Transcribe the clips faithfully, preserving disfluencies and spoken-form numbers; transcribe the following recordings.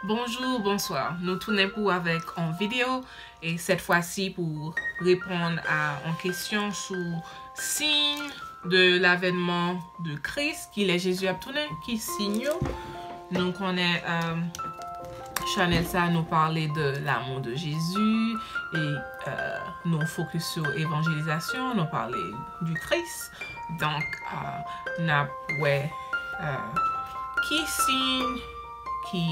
Bonjou, bonswa. Nou tounen pou avèk yon videyo, e sèt fwa si pou reponn a yon kesyon sou siy de l'avènman de Kris, kilè Jezi ap tounen, ki siy yo. Nou konnen, euh, chanèl sa, nou pale de l'amour de Jésus, e, euh, nou fokis sou evanjelizasyon, nou pale du Christ. Donk, euh, n ap wè, euh, ki siy ki,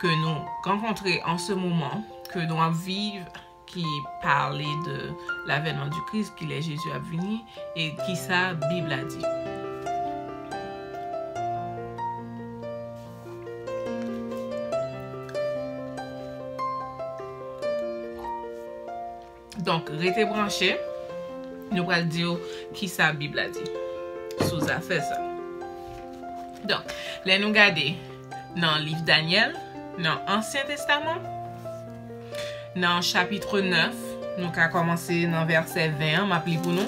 ke nou rankontre an se moman, ke nou ap viv, ki pale de l'avènman du Christ, kilè Jezi ap vini, e kisa Bib la di. Donk, rete branche, nou pral di w kisa Bib la di sou zafè sa. Donk, lè nou gade nan liv Danyèl, nan Ansyen Testaman, nan chapit nèf, nou ka kòmanse nan vèsè ven an, m ap li pou nou.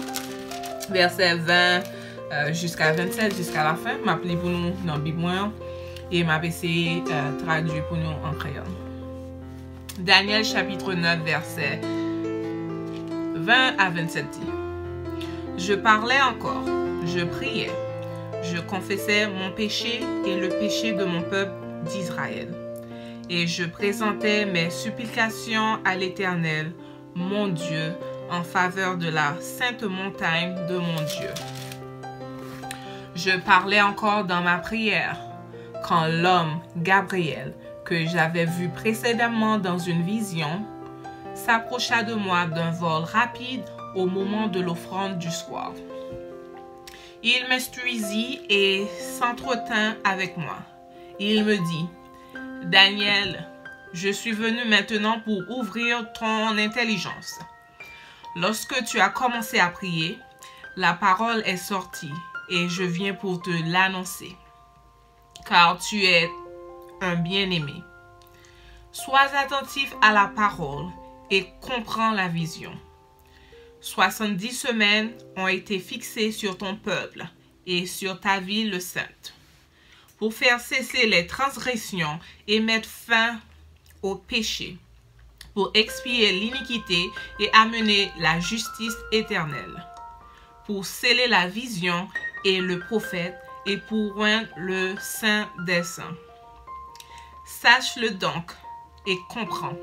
Vèsè ven, euh, jiska vennsèt, jiska lafen, m ap li pou nou nan Bib mwen an, e m ap eseye, euh, tradui pou nou an kreyòl. Daniel chapitre neuf, versets vingt à vingt-sept dit, Je parlais encore, je priais, je confessais mon péché et le péché de mon peuple d'Israël. Et je présentais mes supplications à l'Éternel, mon Dieu, en faveur de la sainte montagne de mon Dieu. Je parlais encore dans ma prière, quand l'homme Gabriel, que j'avais vu précédemment dans une vision, s'approcha de moi d'un vol rapide au moment de l'offrande du soir. Il m'instruisit et s'entretint avec moi. Il me dit, Daniel, je suis venu maintenant pour ouvrir ton intelligence. Lorsque tu as commencé à prier, la parole est sortie et je viens pour te l'annoncer, car tu es un bien-aimé. Sois attentif à la parole et comprends la vision. Soixante-dix semaines ont été fixées sur ton peuple et sur ta ville sainte, pour faire cesser les transgressions et mettre fin au péché, pour expier l'iniquité et amener la justice éternelle, pour sceller la vision et le prophète et pour oindre le Saint des Saints. Sache-le donc et comprends.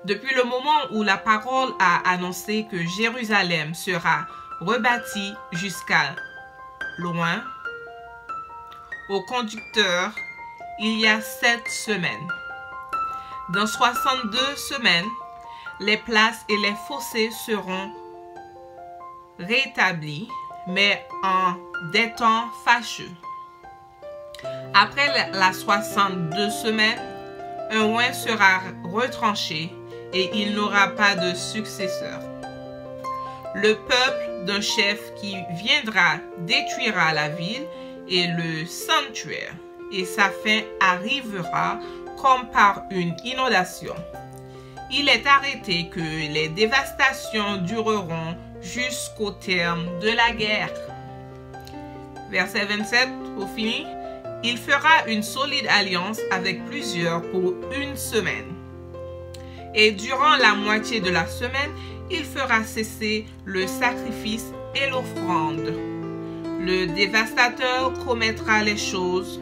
Depuis le moment où la parole a annoncé que Jérusalem sera rebâtie jusqu'à Loin, au conducteur, il y a sept semaines. Dans soixante-deux semaines, les places et les fossés seront rétablis, mais en des temps fâcheux. Après la, la soixante-deux semaines, un oint sera retranché et il n'aura pas de successeur. Le peuple d'un chef qui viendra détruira la ville et le sanctuaire, et sa fin arrivera comme par une inondation. Il est arrêté que les dévastations dureront jusqu'au terme de la guerre. Verset vingt-sept, pour finir, il fera une solide alliance avec plusieurs pour une semaine. Et durant la moitié de la semaine, il fera cesser le sacrifice et l'offrande. Le dévastateur commettra les choses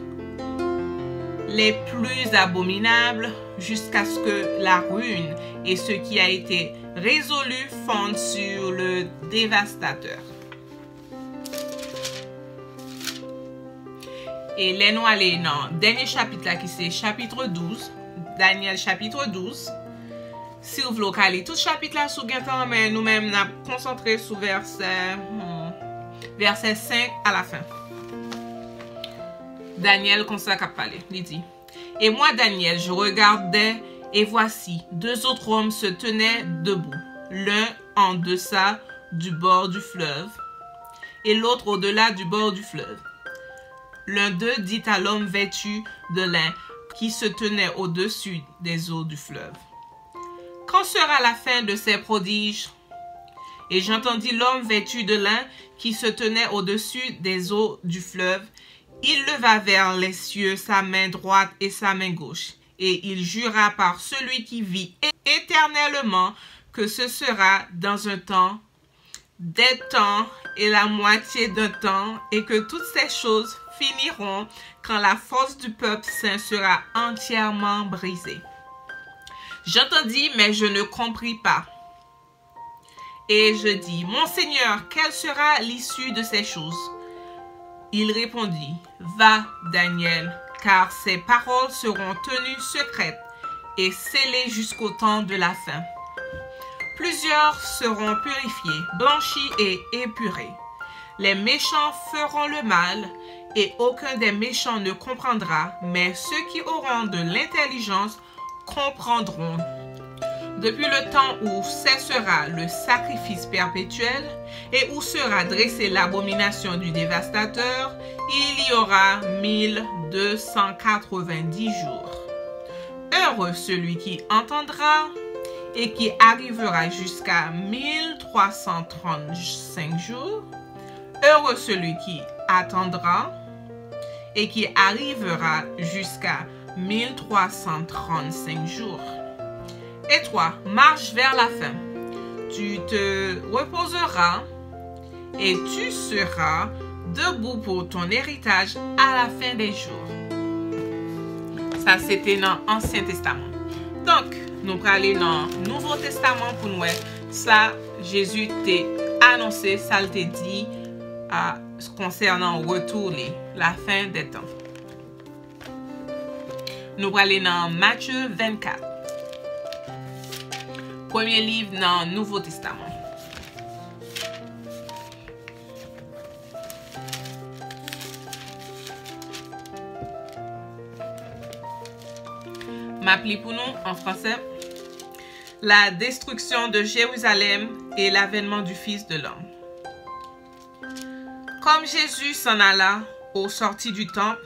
les plus abominables jusqu'à ce que la ruine et ce qui a été résolu fonde sur le dévastateur. E lè nou ale nan dènye chapit la, ki se chapitre douze, Daniel chapitre douze, si w vle w ka li tout chapit la si w gen tan, men nou menm n ap konsantre sou vèsè, hmm, vèsè senk a la fen. Daniel konsa k ap pale, li di, Et moi, Daniel, je regardais, et voici, deux autres hommes se tenaient debout, l'un en deçà du bord du fleuve, et l'autre au-delà du bord du fleuve. L'un d'eux dit à l'homme vêtu de lin qui se tenait au-dessus des eaux du fleuve, Quand sera la fin de ces prodiges? Et j'entendis l'homme vêtu de lin qui se tenait au-dessus des eaux du fleuve Il leva vers les cieux sa main droite et sa main gauche, et il jura par celui qui vit é-, éternellement que ce sera dans un temps, des temps et la moitié d'un temps, et que toutes ces choses finiront quand la force du peuple saint sera entièrement brisée. J'entendis, mais je ne compris pas. Et je dis, Mon Seigneur, quelle sera l'issue de ces choses ? Il répondit, Va, Daniel, car ces paroles seront tenues secrètes et scellées jusqu'au temps de la fin. Plusieurs seront purifiés, blanchis et épurés. Les méchants feront le mal, et aucun des méchants ne comprendra, mais ceux qui auront de l'intelligence comprendront. Depuis le temps où cessera le sacrifice perpétuel et où sera dressée l'abomination du dévastateur, il y aura mille deux cent quatre-vingt-dix jours. Heureux celui qui entendra et qui arrivera jusqu'à mille trois cent trente-cinq jours. Heureux celui qui attendra et qui arrivera jusqu'à mille trois cent trente-cinq jours. Et toi, marche vers la fin. Tu te reposeras et tu seras debout pour ton héritage à la fin des jours. Sa se te nan Ansyen Testaman. Donk, nou prale nan Nouvo Testaman pou n wè sa Jezi te anonse, sa l te di a konsènan retou li, la fin des temps. Nou prale nan Matye vennkat. Premye liv nan Nouvo Testaman. M ap li pou nou an fransè. La destruction de Jérusalem et l'avènement du Fils de l'homme. Comme Jésus s'en alla au sortir du temple,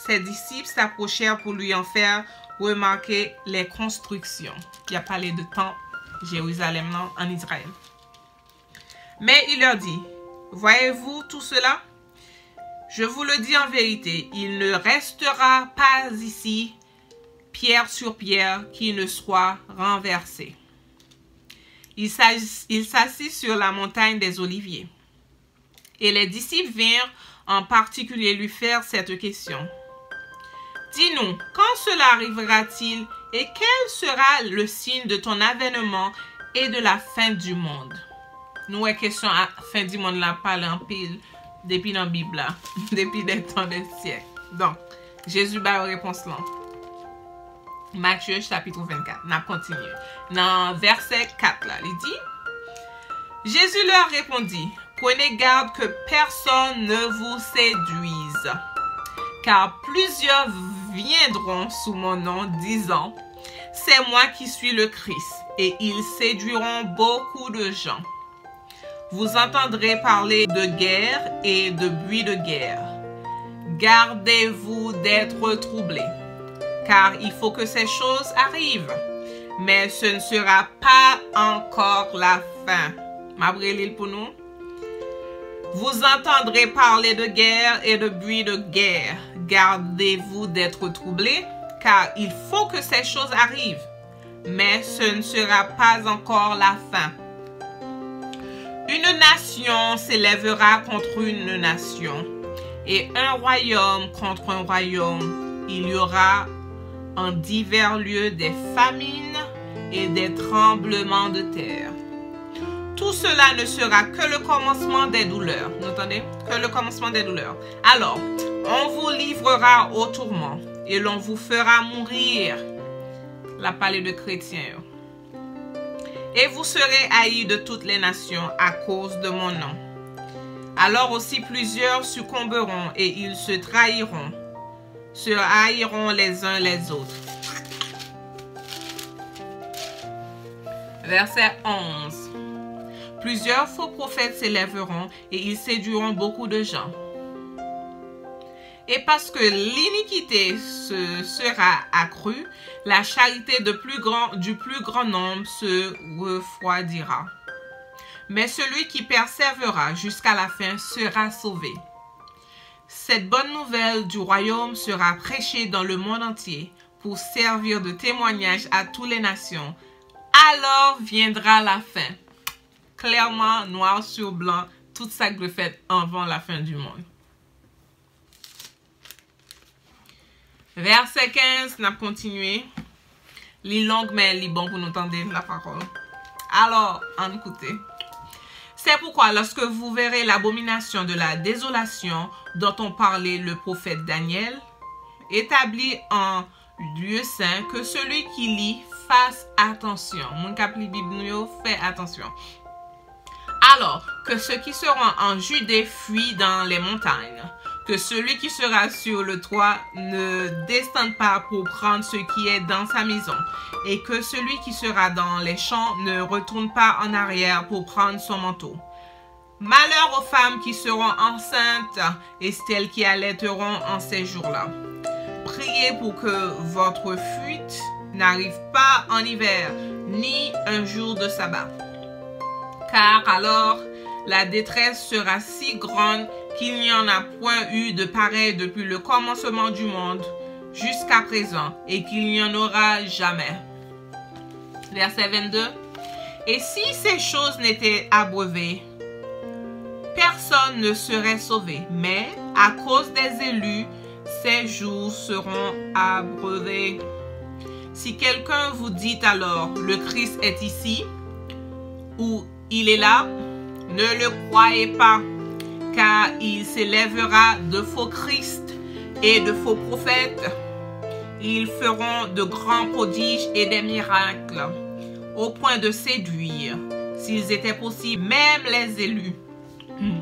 ses disciples s'approchèrent pour lui en faire remarquer les constructions. Y ap pale de tanp Jerizalèm nan an Izrayèl. Mais il leur dit, Voyez-vous tout cela ? Je vous le dis en vérité, il ne restera pas ici pierre sur pierre qui ne soit renversée. Il s'as-, il s'assit sur la montagne des Oliviers. Et les disciples vinrent en particulier lui faire cette question. Dis-nous, quand cela arrivera-t-il et quel sera le signe de ton avènement et de la fin du monde? Nou wè kesyon a fen di monn la pale anpil depi nan Bib la, depi des temps, des siècles. Donk, Jezi ba yo repons lan. Matye chapit vennkat. N ap kontinye. Nan vèsè kat la, li di, Jésus leur répondit, Prenez garde que personne ne vous séduise, car plusieurs viendront sous mon nom, disant, C'est moi qui suis le Christ, et ils séduiront beaucoup de gens. Vous entendrez parler de guerre et de bris de guerre. Gardez-vous d'être troublés, car il faut que ces choses arrivent, mais ce ne sera pas encore la fin. M ap reli l pou nou. Vous entendrez parler de guerre et de bris de guerre. Gardez-vous d'être troublés, car il faut que ces choses arrivent, mais ce ne sera pas encore la fin. Une nation s'élèvera contre une nation, et un royaume contre un royaume. Il y aura en divers lieux des famines et des tremblements de terre. Tout cela ne sera que le commencement des douleurs. Vous entendez ? Que le commencement des douleurs. Alors, on vous livrera au tourment et l'on vous fera mourir. L ap pale de kretyen yo. Et vous serez haïs de toutes les nations à cause de mon nom. Alors aussi plusieurs succomberont et ils se trahiront, se haïront les uns les autres. Verset onze. Plusieurs faux prophètes s'élèveront et ils séduiront beaucoup de gens. Et parce que l'iniquité se sera accrue, la charité de plus grand, du plus grand nombre se refroidira. Mais celui qui persévérera jusqu'à la fin sera sauvé. Cette bonne nouvelle du royaume sera prêchée dans le monde entier pour servir de témoignage à toutes les nations. Alors viendra la fin. Clairement, noir sur blanc, tout sa k dwe fèt anvan la fin du monde. Vèsè kenz, n ap kontinye. Li long, men li bon pou nou tande la parole. Alors, ann koute. C'est pourquoi, lorsque vous verrez l'abomination de la désolation dont ont parlé le prophète Daniel, établie en lieu saint, que celui qui lit fasse attention. Moun k ap li Bib nou yo, fè atansyon. Alors, que ceux qui seront en Judée fuient dans les montagnes, que celui qui sera sur le toit ne descende pas pour prendre ce qui est dans sa maison, et que celui qui sera dans les champs ne retourne pas en arrière pour prendre son manteau. Malheur aux femmes qui seront enceintes et celles qui allaiteront en ces jours-là. Priez pour que votre fuite n'arrive pas en hiver, ni un jour de sabbat. Car alors, la détresse sera si grande qu'il n'y en a point eu de pareil depuis le commencement du monde jusqu'à présent, et qu'il n'y en aura jamais. Verset vingt-deux. Et si ces choses n'étaient abreuvées, personne ne serait sauvé, mais à cause des élus, ces jours seront abreuvés. Si quelqu'un vous dit alors, le Christ est ici, ou il est là, ne le croyez pas, car il s'élèvera de faux Christ et de faux prophètes. Ils feront de grands prodiges et des miracles, au point de séduire, s'ils étaient possibles, même les élus. Hmm.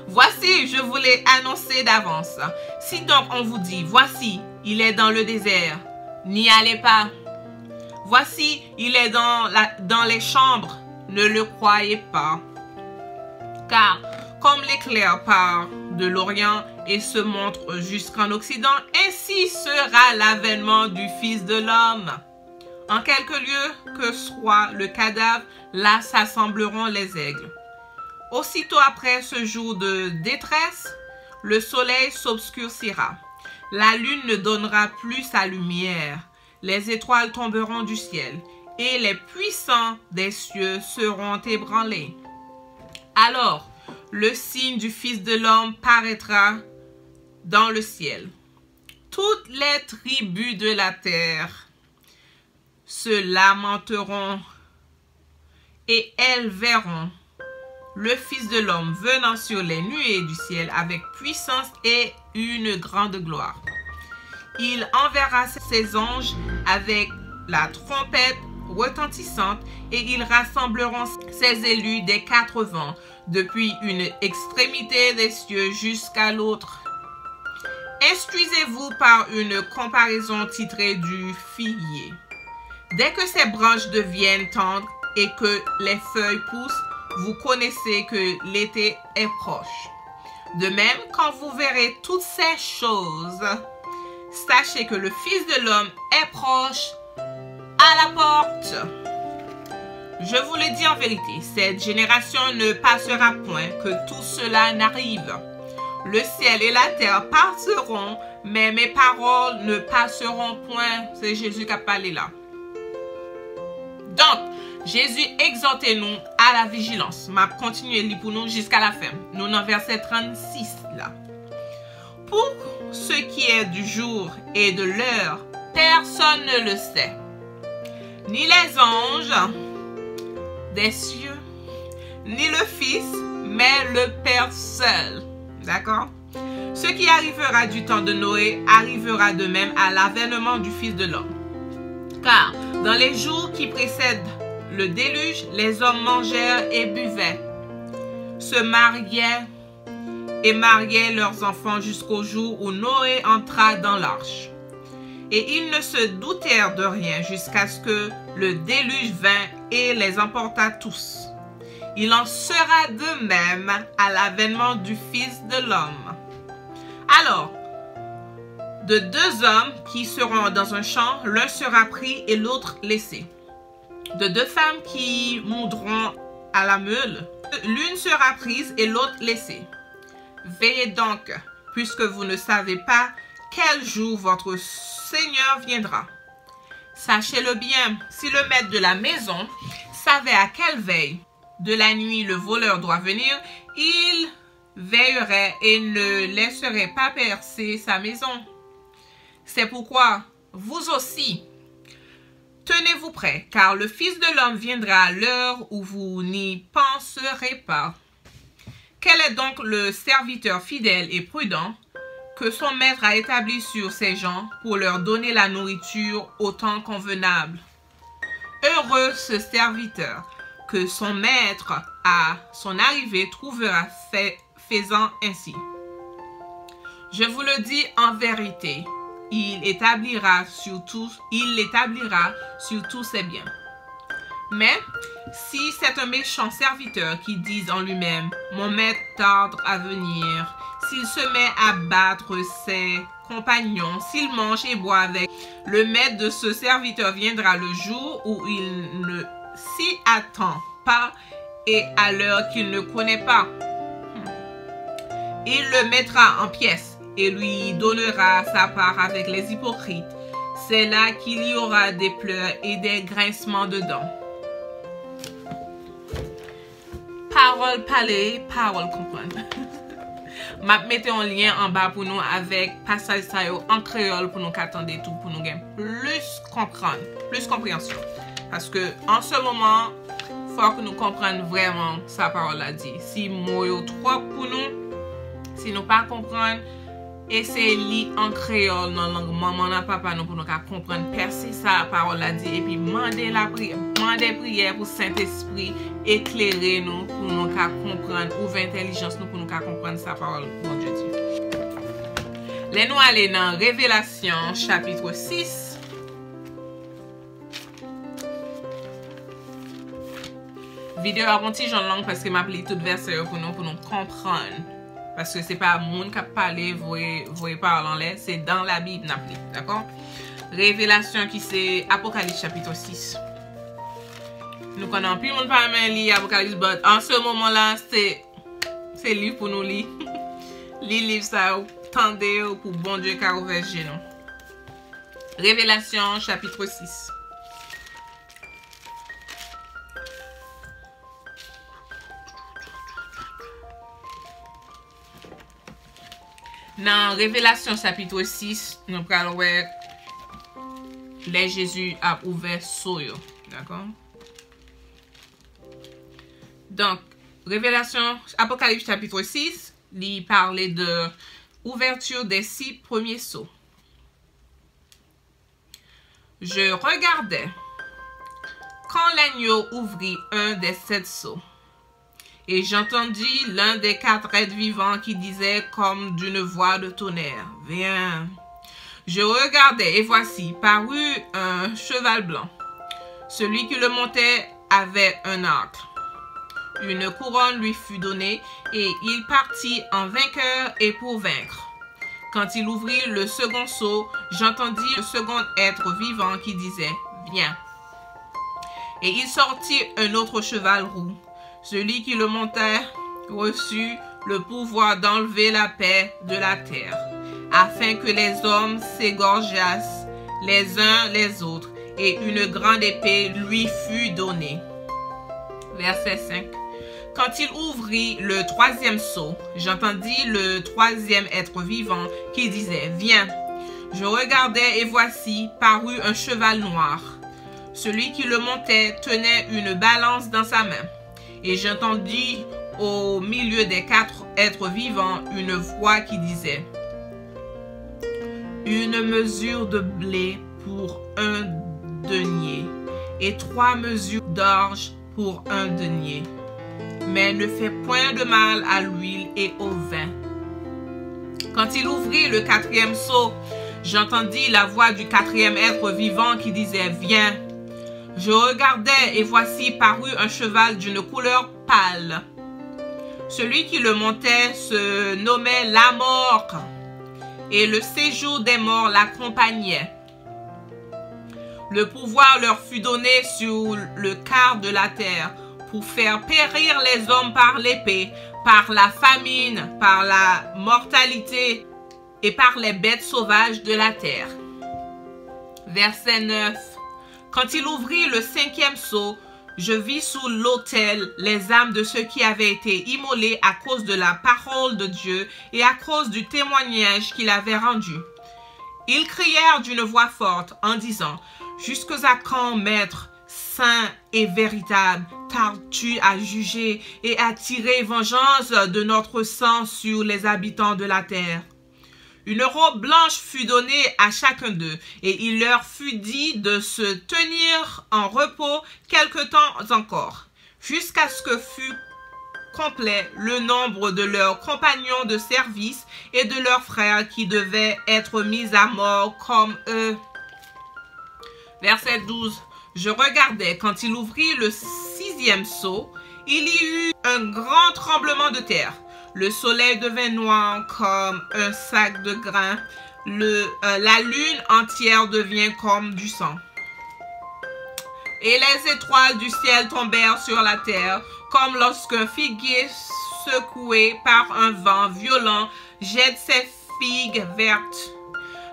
Voici, je vous l'ai annoncé d'avance. Si donc on vous dit, voici, il est dans le désert, n'y allez pas. Voici, il est dans la, dans les chambres, ne le croyez pas. Car comme l'éclair part de l'Orient et se montre jusqu'en Occident, ainsi sera l'avènement du Fils de l'homme. En quelque lieu que soit le cadavre, là s'assembleront les aigles. Aussitôt après ce jour de détresse, le soleil s'obscurcira. La lune ne donnera plus sa lumière. Les étoiles tomberont du ciel, et les puissants des cieux seront ébranlés. Alors, le signe du Fils de l'homme paraîtra dans le ciel. Toutes les tribus de la terre se lamenteront et elles verront le Fils de l'homme venant sur les nuées du ciel avec puissance et une grande gloire. Il enverra ses anges avec la trompette retentissante et ils rassembleront ses élus des quatre vents, depuis une extrémité des cieux jusqu'à l'autre. Instruisez-vous par une comparaison titrée du figuier. Dès que ses branches deviennent tendres et que les feuilles poussent, vous connaissez que l'été est proche. De même, quand vous verrez toutes ces choses, sachez que le Fils de l'homme est proche à la porte. Je vous le dis en vérité, cette génération ne passera point que tout cela n'arrive. Le ciel et la terre passeront, mais mes paroles ne passeront point. Se Jezi k ap pale la. Donk, Jezi egzòte nou a la vijilans. M ap kontinye li pou nou jiska lafen. Nou nan vèsè trannsis la. Pour ce qui est du jour et de l'heure, personne ne le sait, ni les anges des cieux, ni le Fils, mais le Père seul. D'accord? Ce qui arrivera du temps de Noé arrivera de même à l'avènement du Fils de l'homme. Car dans les jours qui précèdent le déluge, les hommes mangèrent et buvaient, se mariaient et mariaient leurs enfants jusqu'au jour où Noé entra dans l'arche. Et ils ne se doutèrent de rien jusqu'à ce que le déluge vint et les emporta tous. Il en sera de même à l'avènement du Fils de l'homme. Alors, de deux hommes qui seront dans un champ, l'un sera pris et l'autre laissé. De deux femmes qui moudront à la meule, l'une sera prise et l'autre laissée. Veillez donc, puisque vous ne savez pas quel jour votre Seigneur viendra. Sachez-le bien, si le maître de la maison savait à quelle veille de la nuit le voleur doit venir, il veillerait et ne laisserait pas percer sa maison. C'est pourquoi, vous aussi, tenez-vous prêts, car le Fils de l'homme viendra à l'heure où vous n'y penserez pas. Quel est donc le serviteur fidèle et prudent que son maître a établi sur ses gens pour leur donner la nourriture au temps convenable? Heureux ce serviteur que son maître, à son arrivée, trouvera fait, faisant ainsi. Je vous le dis en vérité, il établira sur tout, il l'établira sur tous ses biens. Mais si c'est un méchant serviteur qui dit en lui-même, mon maître tarde à venir, s'il se met à battre ses compagnons, s'il mange et boit avec, le maître de ce serviteur viendra le jour où il ne s'y attend pas et à l'heure qu'il ne connaît pas. Il le mettra en pièces et lui donnera sa part avec les hypocrites. C'est là qu'il y aura des pleurs et des grincements de dents. Pawòl pale, pawòl konprann. M ap mete yon lyen anba pou nou avèk pasaj sa yo an kreyòl pou nou ka tande tou, pou nou gen plis konprann, plis konpreyansyon. Paske an se moman, fòk nou konprann vrèman sa pawòl la di. Si mo yo twòp pou nou, si nou pa konprann, eseye li an kreyòl nan lang manman n ak papa nou pou nou ka konprann pèse sa pawòl la di, epi mande lapri-, mande priyè pou Sentespri eklere nou, pou nou ka konprann, ouvè entèlijans nou pou nou ka konprann sa pawòl Bondye di. Lè nou ale nan Revelasyon chapit sis, videyo a gon ti jan long paske m ap li tout vèsè yo pou nou, pou nou konprann. Paske se pa moun k ap pale, voye, voye pawòl anlè, se dans la Bible n ap li, dakò? Revelasyon ki se Apokalips chapit sis. Nou konnen anpil moun pa renmen li Apokalips, but an se moman la, se, se liv pou nou li. Li liv sa yo, tande yo pou Bondye ka ouvè je nou. Revelasyon chapit sis. Nan Revelasyon chapit sis, nou pral wè lè Jezi ap ouvè so yo. Dakò? Donk, Revelasyon, Apokalips chapit sis, li pale de ouverture des six premiers sceaux. Je regardais quand l'agneau ouvrit un des sept sceaux. Et j'entendis l'un des quatre êtres vivants qui disait comme d'une voix de tonnerre, viens. Je regardais, et voici, parut un cheval blanc. Celui qui le montait avait un arc. Une couronne lui fut donnée, et il partit en vainqueur et pour vaincre. Quand il ouvrit le second sceau, j'entendis le second être vivant qui disait, viens. Et il sortit un autre cheval roux. Celui qui le montait reçut le pouvoir d'enlever la paix de la terre, afin que les hommes s'égorgeassent les uns les autres, et une grande épée lui fut donnée. Verset cinq. Quand il ouvrit le troisième sceau, j'entendis le troisième être vivant qui disait, viens. Je regardais et voici, parut un cheval noir. Celui qui le montait tenait une balance dans sa main. Et j'entendis au milieu des quatre êtres vivants une voix qui disait, une mesure de blé pour un denier, et trois mesures d'orge pour un denier. Mais ne fais point de mal à l'huile et au vin. Quand il ouvrit le quatrième sceau, j'entendis la voix du quatrième être vivant qui disait, viens. Je regardais, et voici parut un cheval d'une couleur pâle. Celui qui le montait se nommait la mort, et le séjour des morts l'accompagnait. Le pouvoir leur fut donné sur le quart de la terre, pour faire périr les hommes par l'épée, par la famine, par la mortalité et par les bêtes sauvages de la terre. Verset neuf. Quand il ouvrit le cinquième sceau, je vis sous l'autel les âmes de ceux qui avaient été immolés à cause de la parole de Dieu et à cause du témoignage qu'il avait rendu. Ils crièrent d'une voix forte en disant : « Jusqu'à quand, Maître saint et véritable, tardes-tu à juger et à tirer vengeance de notre sang sur les habitants de la terre ? » Une robe blanche fut donnée à chacun d'eux, et il leur fut dit de se tenir en repos quelque temps encore, jusqu'à ce que fût complet le nombre de leurs compagnons de service et de leurs frères qui devaient être mis à mort comme eux. Verset douze. Je regardais quand il ouvrit le sixième sceau, il y eut un grand tremblement de terre. Le soleil devint noir comme un sac de grain. Le, euh, la lune entière devient comme du sang. Et les étoiles du ciel tombèrent sur la terre, comme lorsqu'un figuier secoué par un vent violent jette ses figues vertes.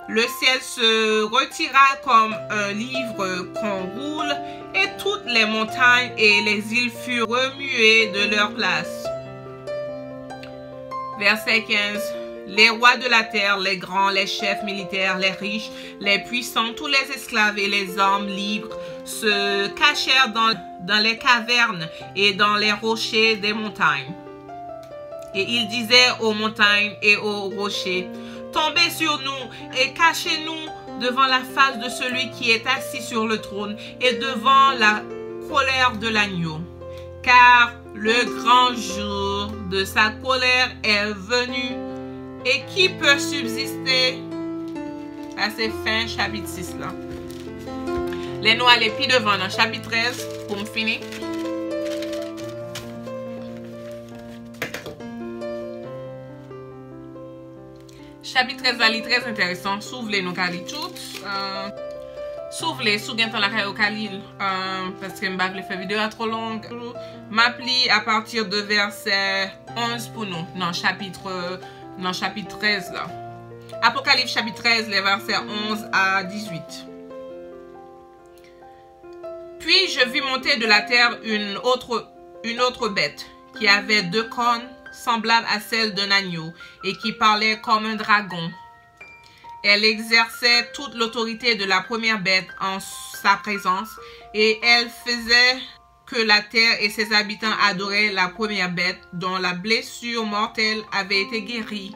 Le ciel se retira comme un livre qu'on roule, et toutes les montagnes et les îles furent remuées de leur place. Verset quinze. Les rois de la terre, les grands, les chefs militaires, les riches, les puissants, tous les esclaves et les hommes libres se cachèrent dans, dans les cavernes et dans les rochers des montagnes. Et il disait aux montagnes et aux rochers : « Tombez sur nous et cachez-nous devant la face de celui qui est assis sur le trône et devant la colère de l'agneau. Car le grand jour de sa colère est venu, et qui peut subsister ? » Sa se fen chapit sis la. Lè nou ale pi devan nan chapit trèz, pou m fini. Chapit trèz la, li trè enteresan. Si w vle, nou ka li tout. Euh, si w vle, si w gen tan lakay ou, ka li l. Euh, paske m pa vle fè videyo a twò long. M ap li apati de vèsè onz pou nou, nan chapit, nan chapit trèz la. Apokalips chapit trèz, les versets onze à dix-huit. Puis je vis monter de la terre une autre, une autre bête, qui avait deux cornes, semblables à celles d'un agneau, et qui parlait comme un dragon. Elle exerçait toute l'autorité de la première bête en sa présence, et elle faisait que la terre et ses habitants adoraient la première bête, dont la blessure mortelle avait été guérie.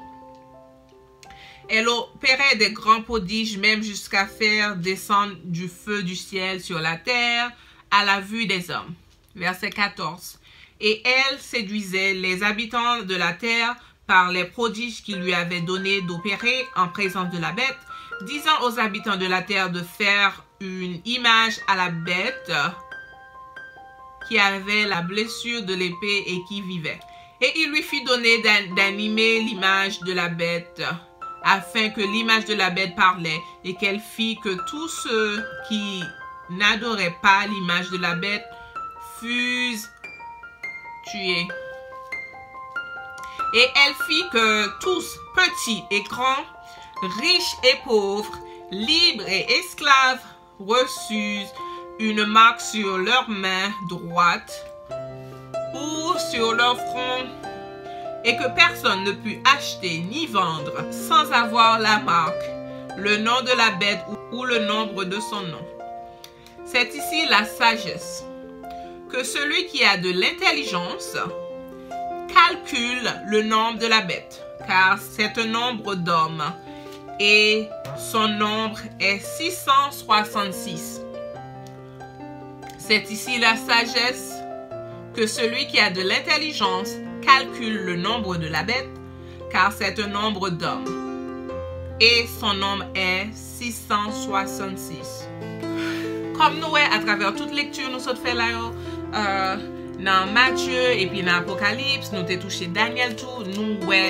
Elle opérait des grands prodiges, même jusqu'à faire descendre du feu du ciel sur la terre à la vue des hommes. Verset quatorze. Et elle séduisait les habitants de la terre par les prodiges qu'il lui avait donné d'opérer en présence de la bête, disant aux habitants de la terre de faire une image à la bête qui avait la blessure de l'épée et qui vivait. Et il lui fut donné d'a-, d'animer l'image de la bête, afin que l'image de la bête parlait, et qu'elle fit que tous ceux qui n'adoraient pas l'image de la bête fussent tués. Et elle fit que tous, petits et grands, riches et pauvres, libres et esclaves, reçussent une marque sur leur main droite ou sur leur front, et que personne ne put acheter ni vendre sans avoir la marque, le nom de la bête ou, ou le nombre de son nom. C'est ici la sagesse. Que celui qui a de l'intelligence calcule le nombre de la bête, car c'est un nombre d'hommes, et son nombre est six cent soixante-six. C'est ici la sagesse. Que celui qui a de l'intelligence calcule le nombre de la bête, car c'est un nombre d'hommes, et son nombre est six cent soixante-six. Kòm nou wè atravè tout lekti nou sot fè la yo, euh, nan Matye epi nan Apokalips, nou te touche Danyèl tou, nou wè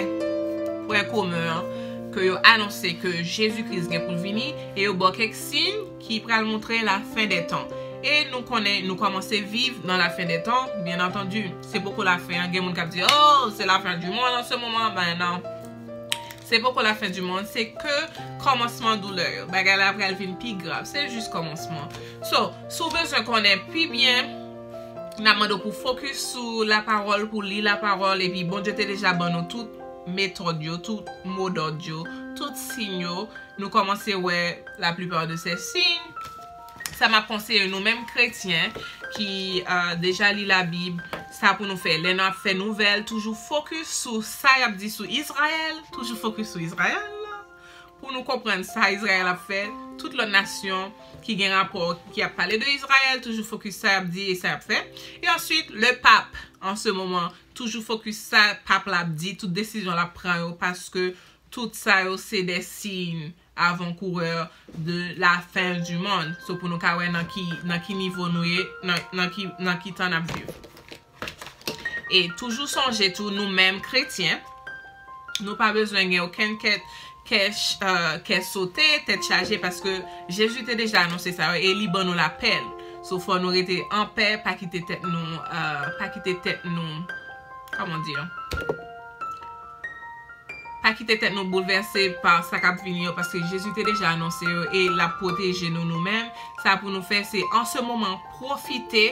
pwen komen an, ke yo anonse ke Jezi Kris gen pou l vini, e yo ba w kèk siy ki pral montre la fin des temps. E nou konnen, nou kòmanse viv nan la fin des temps, bien entendu. Se poko la fin an. Gen moun k ap di, oh, c'est la fin du monde en ce moment. Ben non. Se poko la fin du monde, se ke kòmansman doulè yo. Bagay la pral vin pi grav. Se jis kòmansman. So, si w bezwen konnen pi byen, n ap mande w pou fokis sou lapawòl, pou li lapawòl, epi Bondye te deja ban nou tout metòd yo, tout modòd yo, tout siy yo. Nou kòmanse wè la plupart de ces signes. Sa m ap konseye nou menm kretyen ki, euh, deja li Labib, sa pou nou fè. Lè n ap fè nouvèl, toujou fokis sou sa y ap di sou Izrayèl, toujou fokis sou Izrayèl, pou nou konprann sa Izrayèl ap fè, tout lòt nasyon ki gen rapò, ki ap pale de Izrayèl, toujou fokis sa y ap di e sa y ap fè. E answit, le pape, an se moman, toujou fokis sa pap la ap di, tout desizyon l ap pran yo, paske tout sa yo se de siy avan kourè de la fin du monde. So pou nou ka wè nan ki, nan ki nivo nou ye, nan, nan ki, nan ki tan n ap viv. E toujou sonje tou, nou menm kretyen, nou pa bezwen gen okenn kè, kè, ch- euh, kè sote, tèt chaje, paske Jezi te deja anonse sa yo, e li ban nou lapè l. So fò nou rete anpè, pa kite tèt nou, euh, pa kite tèt nou, kòman di, pa kite tèt nou boulvèse pa sa k ap vini yo, paske Jezi te deja anonse yo e l ap pwoteje nou, nou menm. Sa pou nou fè, se an se moman pwofite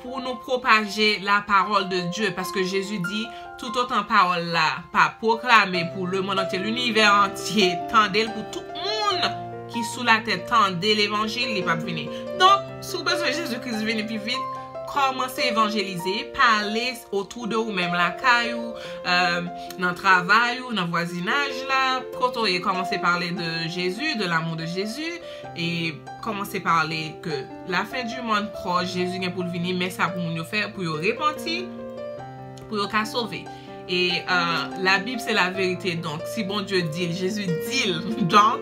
pou nou pwopaje la parole de Dieu, paske Jezi di, toutotan pawòl la pa pwoklame pou le monde entier, linivè antye, tande l, pou tout moun ki sou latè tande levanjil, li p ap vini. Donk, si w bezwen Jezi Kris vini pi vit, kòmanse evanjelize, pale autour de ou menm, lakay ou, euh, nan travay ou, nan vwazinaj la, kote w ye, kòmanse pale de Jezi, de l'amour de Jésus, e kòmanse pale ke la fin du monde pwòch, Jezi gen pou l vini, men sa pou moun yo fè, pou yo repanti, pou yo ka sove. E, euh, la Bible, c'est la vérité. Donk, si Bondye di l, Jezi di l, donk,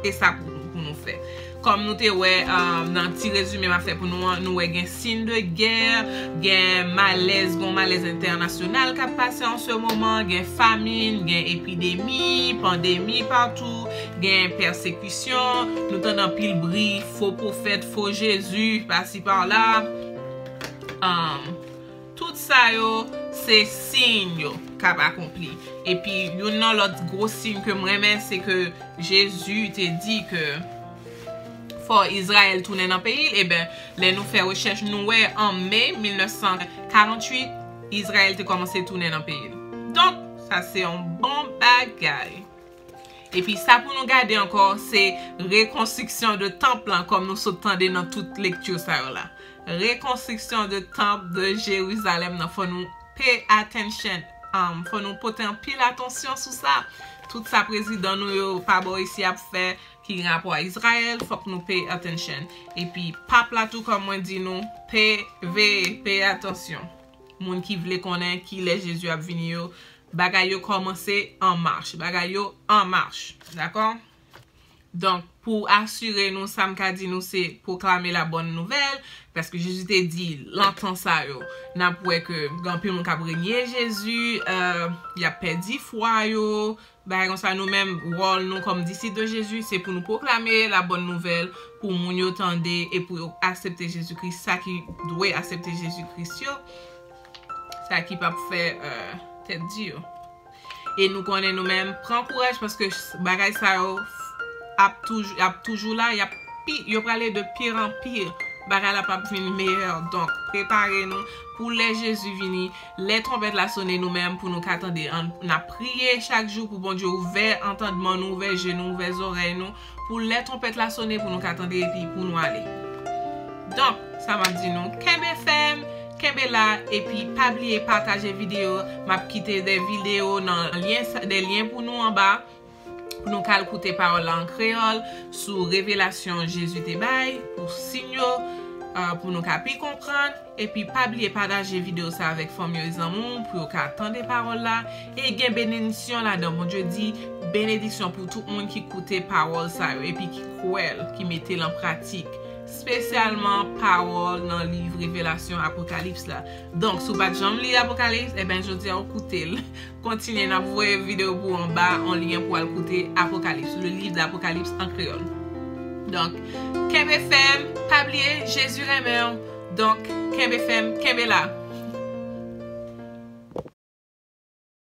e sa pou, pou nou fè. Kòm nou te wè, euh, nan ti rezime m ap fè pou nou an, nou wè gen siy de gè, gen malèz, gen malèz entènasyonal k ap pase an se moman, gen famin, gen epidemi, pandemi patou, gen pèsekisyon, nou tande anpil bri, fo pwofèt, fo Jezi, pasi pa la. Um, tout sa yo, se siy yo k ap akonpli. Epi, youn nan lòt gwo siy ke m renmen, se ke Jezi te di ke fò Izrayèl tounen nan peyi l. Eben, lè nou fè rechèch, nou wè an me mil nèf san karannwit, Izrayèl te kòmanse tounen nan peyi l. Donk, sa se yon bon bagay. Epi sa pou nou gade ankò, se rekonstriksyon de tanp lan, kòm nou sot tande nan tout lekti sa yo la. Rekonstriksyon de tanp de Jerizalèm nan, fò nou pay attention. Um, fò nou pote anpil atansyon sou sa. Tout sa prezidan nou yo pa bò isi ap fè, ki gen rapò a Izrayèl, fòk nou pay attention. Epi pap la tou, kòm mwen di nou, pay, veye, pay atansyon. Moun ki vle konnen kilè Jezi ap vini yo, bagay yo kòmanse an mach. Bagay yo an mach. Dakò? Donk, pou asire nou, sa m ka di nou, se pwoklame la bòn nouvèl, paske Jezi te di, nan tan sa yo, n ap wè ke gen anpil moun k ap renye Jezi, euh, y ap pèdi fwa yo, bagay konsa. Nou menm, wòl nou kòm disip de Jezi, se pou nou pwoklame la bòn nouvèl, pou moun yo tande e pou yo aksepte Jezi Kris, sa ki dwe aksepte Jezi Kris yo, sa ki p ap fè, euh, tèt di yo. E nou konnen nou menm, pran kouraj, paske s- bagay sa yo ap toujou, ap toujou la, y ap pi, yo prale de pire en pire. Bagay la p ap vin meyè. Donk, prepare nou pou lè Jezi vini, lè twonpèt la sone, nou menm pou nou ka tande. Ann, n ap priye chak jou pou Bondye ouvè antandman nou, ouvè je nou, ouvè zòrèy nou, pou lè twonpèt la sone, pou nou ka tande epi pou nou ale. Donk, sa m ap di nou, kenbe fèm, kenbe la, epi pa bliye pataje videyo. M ap kite de videyo nan lyen sa- de lyen pou nou anba, pou nou ka al koute pawòl la an kreyòl, sou revelasyon Jezi te bay, pou siy yo, euh, pou nou ka pi konprann. Epi pa bliye pataje videyo sa avèk fanmi yo, zanmi w, pou yo ka tande pawòl la e gen benediksyon ladan. Bondye di, benediksyon pou tout moun ki koute pawòl sa yo epi ki kwè l, ki mete l an pratik. Espesyalman pawòl nan liv Revelasyon, Apokalips la. Donk, si w pa t janm li Apokalips, eben, jodi a w koute l. Kontinye, n ap voye videyo pou w anba, yon lyen pou w al koute Apokalips, le livre d'Apocalypse en créole. Donk, Kenbe fèm, pa bliye, Jezi renmen w. Donk, kenbe fèm, kenbe la.